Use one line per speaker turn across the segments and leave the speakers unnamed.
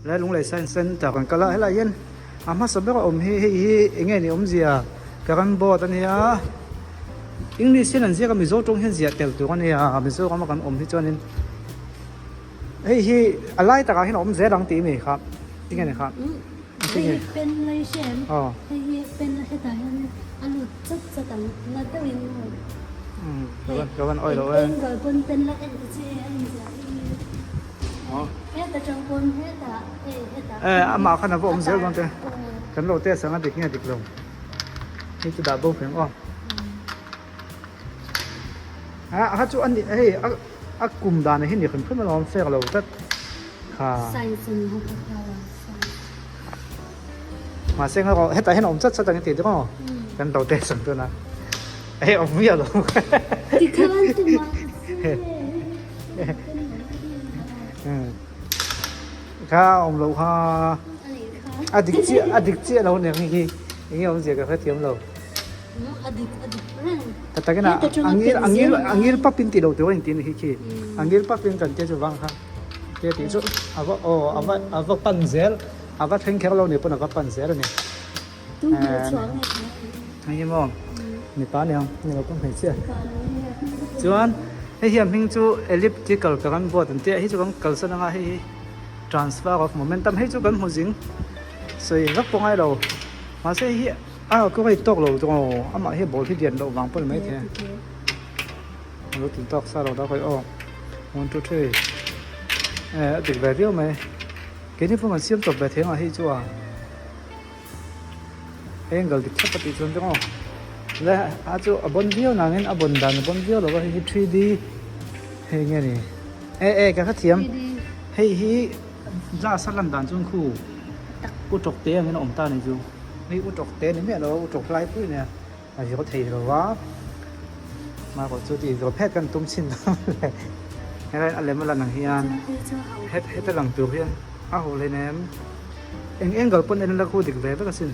Helai Lunglei Science Centre kan kal a, helaiah hian a hmasa ber a awm hi hei hi eng nge ni awmzia current board a nia English hian an ziak a Mizo tawng hian ziah tel tur a nia Mizoram a kan awm hi chuanin hei hi a lai takah hian a awm zel ang tih mi kha tinge ni kha
Hei hi pen lai hriam hei hi pen a hetah hian a lut chat chat ang la deuhin
hei
angle pawn pen la en ta che a inziah hi heta tang pawn hetah hei hetah
amah khan a va awm zel dawn te kan lo test ang a dik nge dik lo hei chu dah bo pheng aw a chu a ni hei a kum dan hi ni hrim hrim alawm fek lo tlat kha mahse nga rawh hetah hian a awm chat chat ang i tih chu maw kan lo test ang tuna hei awm miah lo kha awm loh kha a dik chiah a dik chiah lo aniang hi enge awmzia ka hrethiam lo.
A dik a dik reng.
Ta takin a angil angil angil pap in tih loh tur a inti anih hi khi. Angil pap in kan tia chu vang kha tia tih chu a va aw a va a va pan zel a va thleng kher lo ni pawn a va pan zel a ni.
Tu hmuh chhuah nge kha?
Hei hi maw mipa aniang ni lo pawh hmeichhia. Chuan hei hi a hming chu elliptical current board an tia hei chu kan kalsan anga hei hi transfer of momentum hei chu kan hmu zing sawi vak pawh ngai lo mahse hei hi A ka hei tawk lo chu aw amah hi ball hi lian loh vang pawh ni maithei a lo tin tawk sa lo dak hawi aw 1 2 3 eh a dik ve viau mai keini pawh kan siam chawp ve thei ang a hei chu a angle dik thlap a tih chuan chu aw le a chu a bawn viau nangin a bawn dan a bawn viau lo va hei hi 3D hei nge ni eh eh ka hrethiam hei hi glass a lan dan chuan khu u tawk te angin a awm ta a ni chu. Hei u tawk te ni miah lo a u tawk lai pui nia a vir thei lo va mahrawh chu tih vir phet kan tum chhin dawn le helai a lem a lan ang hian het heta lang tur hian a haw hlein em eng angle pawn en ila khu dik ve vek asin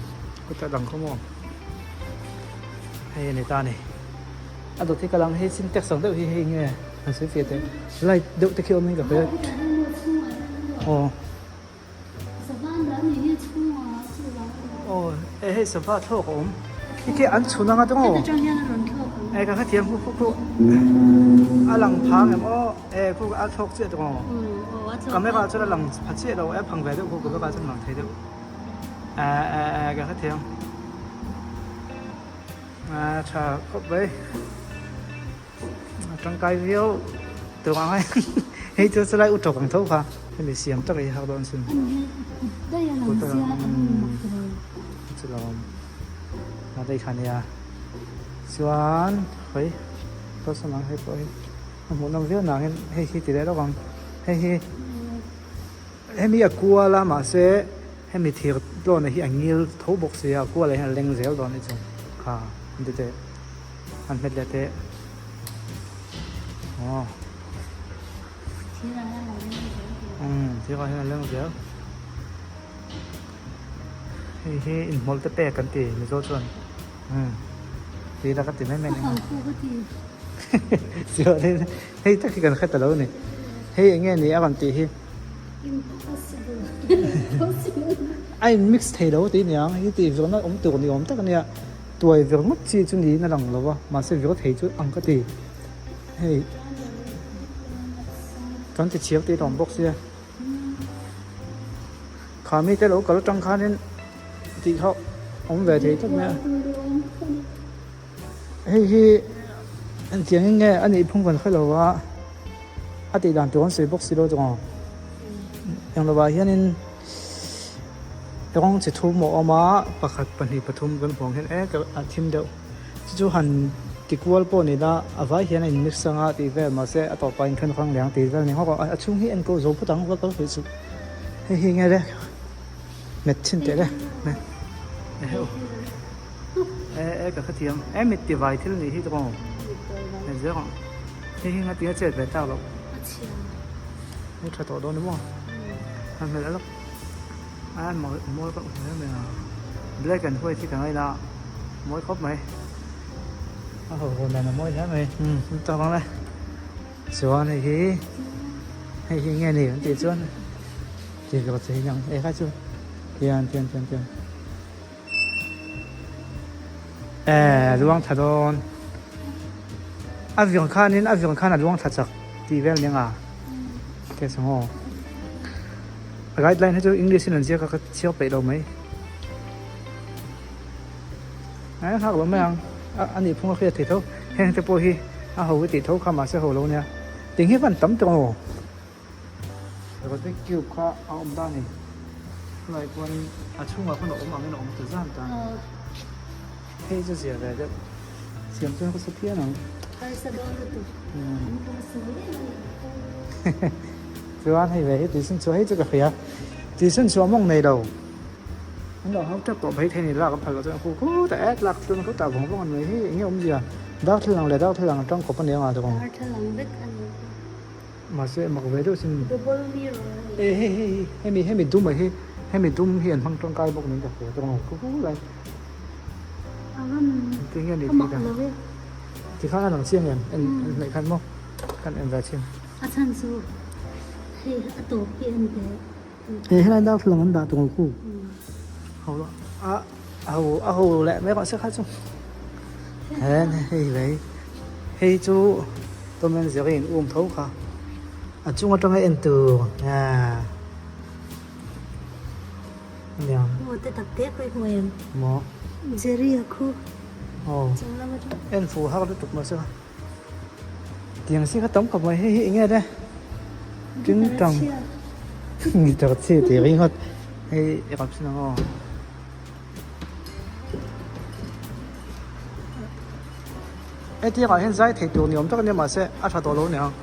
khutah lang khaw maw hei a ni ta a ni a dawt hi ka lang hei sintex ang deuh hi hei nge han sawi fiah teh light deuh te khi awm in ka hria aw. Aw eh hei sava thlawk a awm khi khi an chhun anga tawng aw eh ka hrethiam khu khu khu a lang phang em aw eh khu a thlawk chiah tawng aw camera chuan a lang pha chiah lo eh phang ve deuh khu camera chuan a lang thei deuh eh eh eh ka hrethiam a tha khawp mai. A tangkai viau tur ang a hei chu chulai u tawk ang tho kha hemi siam tak hi hak dawn sin kut a chu lo awm a daih kha nia chuan hawi tawsam ang hei pawh hi a hmuh nawm viau nangin hei hi ti leh lawk ang hei hi hemi a kual a mahse hemi thir tlawn hi a ngil tho bawk sia a kual ah hian a leng zel dawn a ni chu kha an ti teh. An hmet leh teh. Aw. Umm thirah hian a leng zel. Hei hi inhmawlh te pek kan ti Mizo chuan. Umm ti ila ka ti mai mai a ni. Chuanin hei tak hi kan hre ta lo a ni. Hei eng nge ni a rawn tih hi.
Impossible. Impossible.
A in mix thei lo tih niang hi tih zawhna awm tur ni awm tak a nia. Tuai vir ngawt chi chu niin a lang lo a, mahse vir thei chu ang ka ti. Hei kan ti chhiar tih a awm bawk sia. Kha mite lo kal atang khanin tih kha awm ve thei tlat mai a. Hei hi engtiang in nge a nih phung kan hre lo a, a tih dan tur an sawi bawk si lo chuang. Eng lovah hianin. Rawng chi thum a awm a pakhat pahnih pathum kan hmuh ang hian e a thim deuh chu chu han ti kual pawh ni la a vai hian a in mix anga tih vel mahse a tawpah in then hrang leh ang tih vel ni nghawk a a chhung hi enkawl zo phawt ang va kal hrih suh hei hi enge le met chhin teh le e e ka hrethiam e mit ti vai thil nih hi chu aw hei hi nga tinge chet ve tak loh. Hei tha tawh dawn ni maw a hmel a lawk a mawi mawi ka hmu em em a black and white hi ka ngaina a mawi khawp mai a haw haw dan a mawi hle mai umm tawk ang le chuan hei hi hei hi nge ni an tih chuan. Ti ka che hian e kha chu tian tian tian tian e luang tha dawn a viang khanin a viang khan a luang tha chak tih vel nia nga te chu maw a guideline hi chu english in an ziak a ka chhiar peih lo mai a nghak lo mai ang a nih phung a hriat thei tho heng te pawh hi a ho hi tih tho kha mahse ho lo nia ting hi van tam tawh maw. Rubik cube kha a awm ta a ni. Khulai khuanin a chhungah khawn a awm angin a awm ta zan ta. Hei chu zia ve deuh. Siam chuan ka sa phian ang.
Harsa dawn lutuk. An pawh sawi em a ni.
Chuan hei ve hi tuisun chhuah hei chu ka hria. Tuisun chhuah mawng nei lo. An lo hau tep tawh mai thei ni lak an phal loh chuan khu khu ta et lak chuan khu tah vawng vawng an nei hi eng nge awmzia. Darthlalang leh darthlalang a tang khawp a ni ang a tawng.
Darthlalang vek a ni.
Mahse mak ve deuh sin.
Double mirror a ni.
E hei hei hemi hemi dum ah hi hemi dum hi an hmang tangkai bawk niin ka hria tawng ang khu lai. Engtin nge ni tih dan. Tikhan a lang chiang em en hnaih khan maw kan en ve chin.
A chhan chu hei a tawp hi en teh.
E helai darthlalang an dah tawng ang khu. Ho a ho a ho leh mai rawh se kha chu. Hen hei lei hei chu Tom and Jerry in um tho kha a chung atanga en tur ah ania.
Maw te tak te pawh i hmu em?
Maw.
Jerry a khu.
Aw.
Chung lam atang.
En fu har lutuk mahse kha. Tiang si kha tam khawp mai hei hi enge le tingtang guitar chhia tih ringawt hei i rawn chhin ang aw hetiang ah hian zai thei tur ni awm tak a nia mahse a tha tawh lo aniang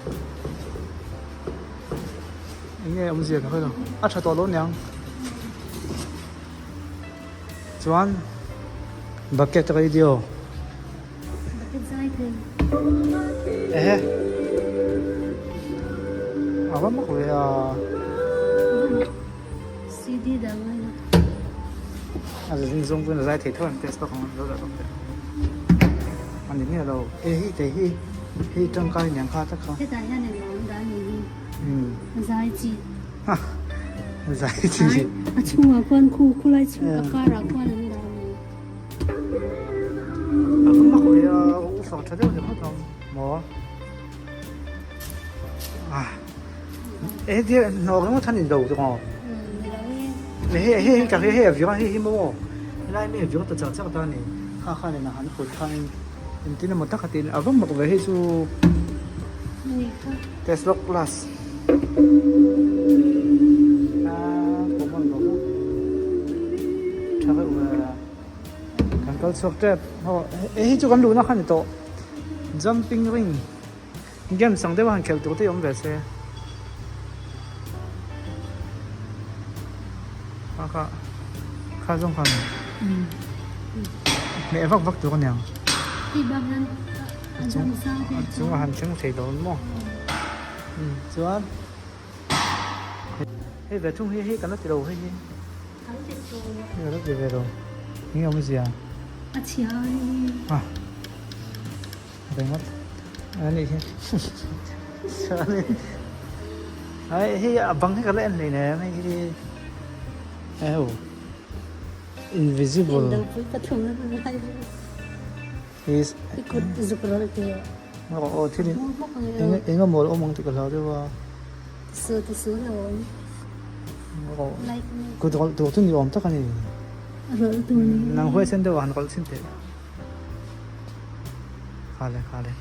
enge awmzia ka hrelo a tha tawh lo aniang chuan bucket radio. Ehe a va mak ve a.
CD dah ngai lo.
A zin zawng chuan a zai thei tho ang test bawk ang lo dah bawk teh. A ni miah lo. E hi te hi hi tangkai niang kha tak kha.
Hetah hian engmah awm dah ni hi. Zai chi.
Zai chi.
A chhungah khuan khu khulai chhung a karah khuan an dah ni.
A va mak ve a, u fang tha deuh ni phawt ang maw? Ah, eh dia hnawk ringawt khan in do chu maw? Hei hei ka hria hei a viau a hei hi maw helai mi a viau ta chak chak ta a ni kha kha nen a han kut khan engtin emaw tak a ti a va mak ve hei chu Tesla class ah common bawk a tha reuh ve a. Kan kal chhuak tep haw hei chu kan luhna kha ni tawh jumping ring games ang deuh a han khelh tur te hi awm ve se kha kha kha zawng khan hmeh vak vak tur a niang a chung a han thleng thei dawn maw chuan hei ve thung hi hei kan la ti lo hei hi. Hei la ti ve lo. Eng awmzia?
A chhia a ni.
Ah. Ringawt. A nih hi. Chuanin ai hei a bang hi ka la en hlei nem hei hi eu invisible.
Indopui pathum na ngai.
Is
I kut zuk rawlh teh.
Aw thil in eng emaw a awm ang tih ka hlau deuh a.
Su ti su lo awm.
Kut rawlh tur chu ni awm tak a ni.
Rawlh tur ni.
Nang huaisen deuh a han rawlh chhin teh. Khale khale.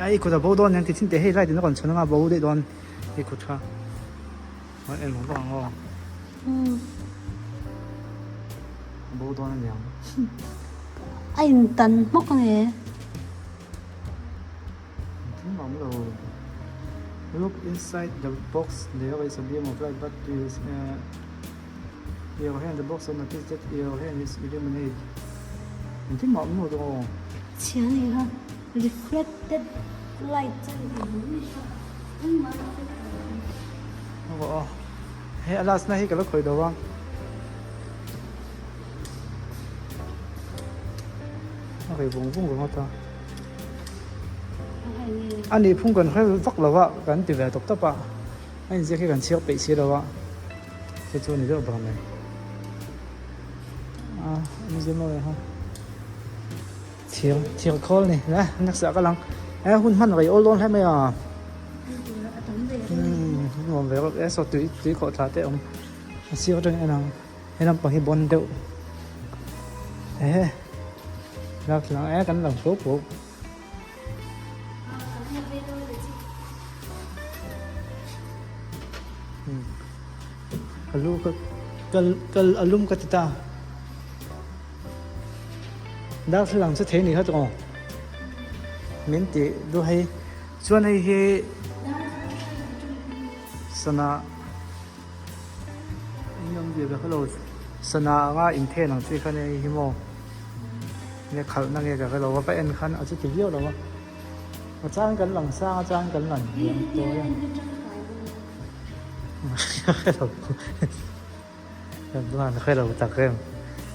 Ai kut a bo dawn nen ti chhin teh hei light in a rawn chhun anga bo daih dawn i kut kha. En vang vang ang aw. Bo dawn a niang.
A intan hmawk ang e.
Thil awm lo. Look inside the box there is a beam of light but is uh, your hand the box and notice that your hand is illuminated. Engtin mah awm lo dawn aw.
Chhia ni kha reflected light chu ni kha. Engmah reflect
Aw aw. Hei a last na hi ka la khawih lo a. A rei vung vung ringawt a. A nih phung kan hre vak lo a, kan ti ve tawp tawp a. A inziak hi kan chhiar peih si lo a. Chu chu a ni deuh ber mai. A awmzia mawi ha. Thir thir khawl ni le next ah ka lang e hun hman rei awl dawn hle mai a. Umm nuam ve rawk e saw tui tui khawh thla te a awm a sir atangin en ang he lampang hi bawn deuh ehe darthlalang e kan lang puau puau. Ka lu ka kal kal a lum ka ti ta. Darthlalang chu thei ni kha tawh min tih duh hei chuan hei hi sana eng awm ve ka lo sana anga inthen ang chi kha nia hei hi maw nge khalhna nge ka hrelo a va en khan a chuti viau lo a a chang kan lang sang a chang kan lang hniam tawi a ka hrelo. Chuan ka hrelo tak em.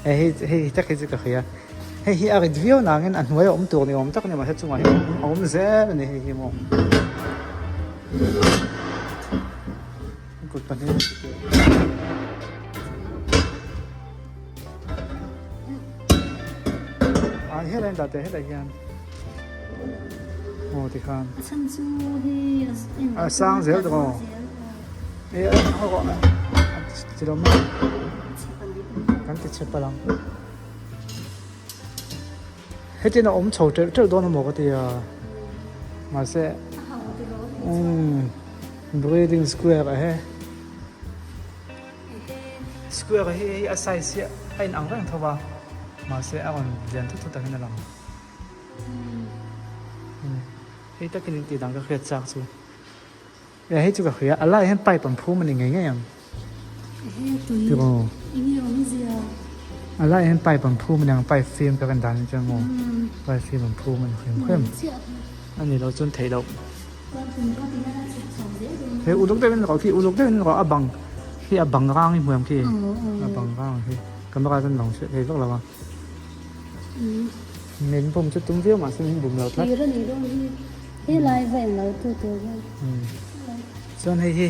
Hei hi hei tak hi chu ka hria. Hei hi a rit viau nangin a hnuai a awm tur ni awm tak a ni mahse chungah hian a awm zel a ni hei hi maw. Kut pahnih Ah helai an dah teh helai hian aw tikhan.
A chhan chu hei
a sang zel tawh aw. Kan ti chhe palh ang hetin a awm chho telh telh dawn amaw ka ti a mahse umm breathing square a he square hi a size hi a in ang reng tho va mahse a rawn lian thut thut angin a lang hei takin in tih dan ka hriat chak chu. E hei chu ka hria, a laiah hian pipe an phum a ni ngei ngei ang. Tiraw? A laiah hian pipe an phum a ni ang, pipe fim ka rin dan hi chuan maw pipe fim an phum a ni hrim hrim. A ni lo chuan theih loh. Hei uluk deuhin rawh khi, uluk deuhin rawh a bang khi a bang rang hi hmu ang khi, a bang rang khi camera chuan lang thei vak lo a. Min bum chu tum viau mahse min bum lo tlat.
Helai va eng lo tu tur hian.
Chuan hei hi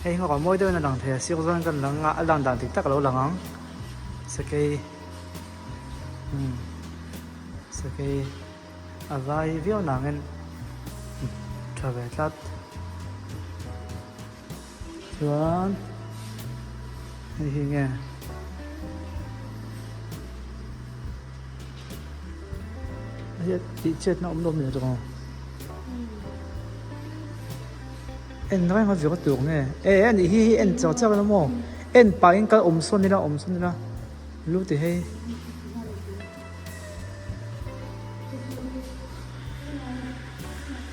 hei hi ngawk mawi deuhin a lang thei a sir zawn kan lang a a lang dan dik tak a lo lang ang sakei umm sakei a vai viau nangin tha ve tlat chuan hei hi nge hei tih chhiatna awm lo mi chu aw en reng a zir tur nge e a nih hi hei en char char ila maw en pahin kal awm sawn ila awm sawn ila lu ti hei.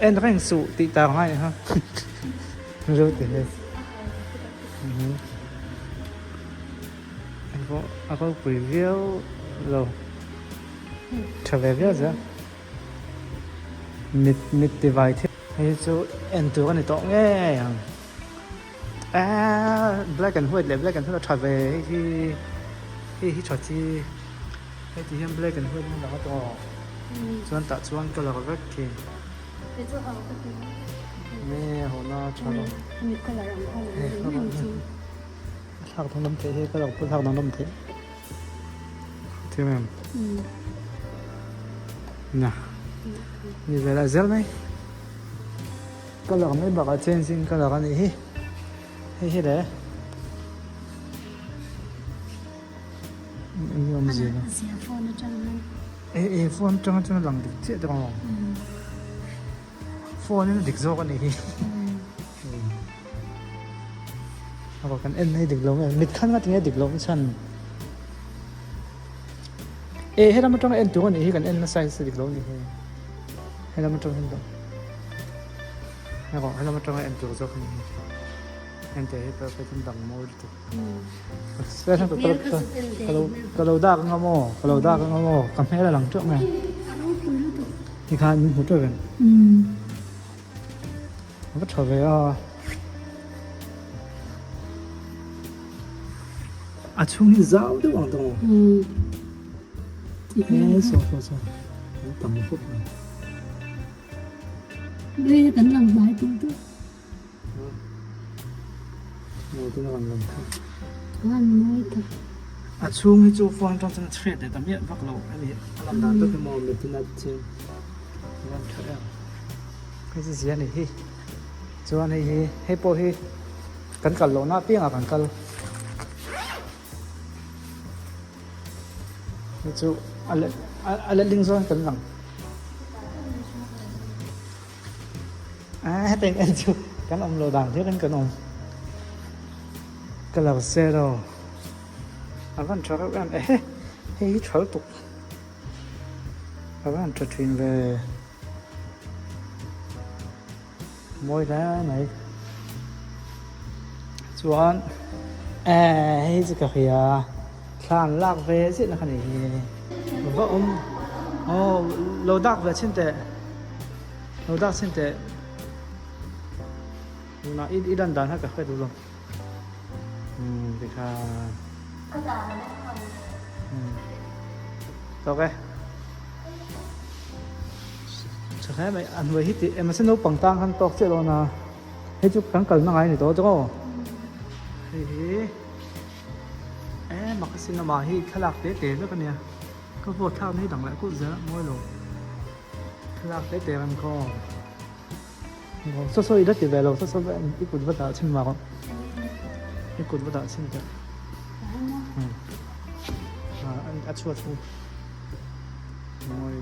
En reng suh tih tar ngai ha Mizo ti hi a ropui viau lo tha ve viau zel mit mit ti vai thil hei chu en tur a ni tawh ngei ang eee black and white leh black and white a tha ve hei hi hei hi tha chi hei ti hian black and white a lang a tawh. Chuan tah chuan colour vek khi. Nge ho na tha lo. A thlak danglam theih hi colour pawh thlak danglam theih. Thiam em? Na. Ni vel a zel mai. Colour mai bakah changing colour a nih hi. Hei hi le. E phone atanga chuan a lang dik chiah dawn ang phone in a dik zawk a nih hi aw kan en mai dik lo nge mit khan nga tinge dik loh chhan e helam atanga en tur a nih hi kan en na size a dik lo a nih hi helam atang hian helam atanga en tur zawk a nih hi hengte hi pawh dang mawi lutuk. Ka lo dak anga maw ka lo dak anga maw ka hmel a lang teuh mai tikhan min hmu teuh reng a va tha ve a a chhung hi zau deuh ang tawh maw saw saw saw an tam khawp mai
kan lang hnai tum teuh. An mawi tak.
A chhung hi chu phone atang chuan a chhiat leh ta miah vak lo a ni. A lan dan tak hi maw mitin a cheng a lan tha em. Hei chu zia a ni hi. Chuan hei hi hei pawh hi kan kal lohna apiangah kan kal. Hei chu a let a letling zawn kan lang. A hetiang en chu kan awm lo dan hian kan awm ka lo zero a van tha reuh em ehe hei hi tha lutuk a van tha thin ve mawi hle mai chuan eh hei chu ka hria thla an lak ve zet na kha ni hi va awm aw lo dak ve chhin teh. Lo dak sin teh. Tuna i i lan dan kha ka hre duh lo. Umm tikhan.
Ka dah la leh hman.
Umm. Tawk e. Tha hle mai a hnuai hi tih emaw se naupang tang khan tawk chiah dawn a. Hei chu kan kalna ngai a ni tawh tawk aw. Hei hi e mak asin amah hi thlalak te te vek a nia. Ka vote thlak na hi dang leh kulh zel a mawi lo. Thlalak te te an khawm. Saw saw i la ti ve lo, saw saw i kut va dah chhin mak a. I kut va dah chhin teh. A chhuat chu mawi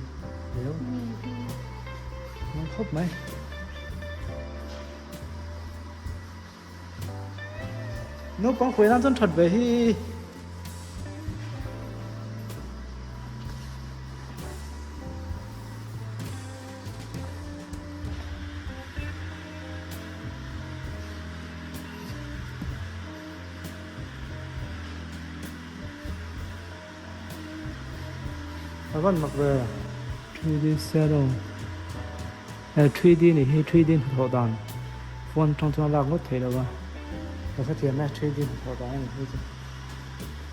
riau. Mawi khawp mai. Naupang khuai nan chuan that ve hi. A van mak ve. 3D shadow. He 3D nih hi 3D hnathawh dan phone atang chuan a lak ngawt theih loh a, ka hrethiam e 3D hnathawh dan a nih hi chu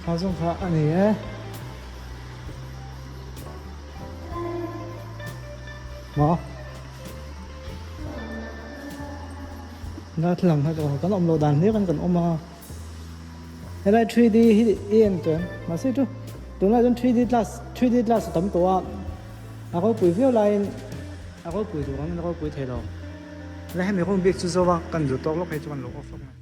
kha zawng kha a ni e. Maw? Darthlalang kha kan awm loh dan hle khan kan awm a. Helai 3D hi i en tawh em? Mahse chu tunlai chuan 3D glass 3D glass a tam tawh a, a ropui viau laiin a ropui tur angin a ropui thei lo. Helai hemi room bik chu zo a, kan duh tawk lawk hei chu kan lo off lawk mai.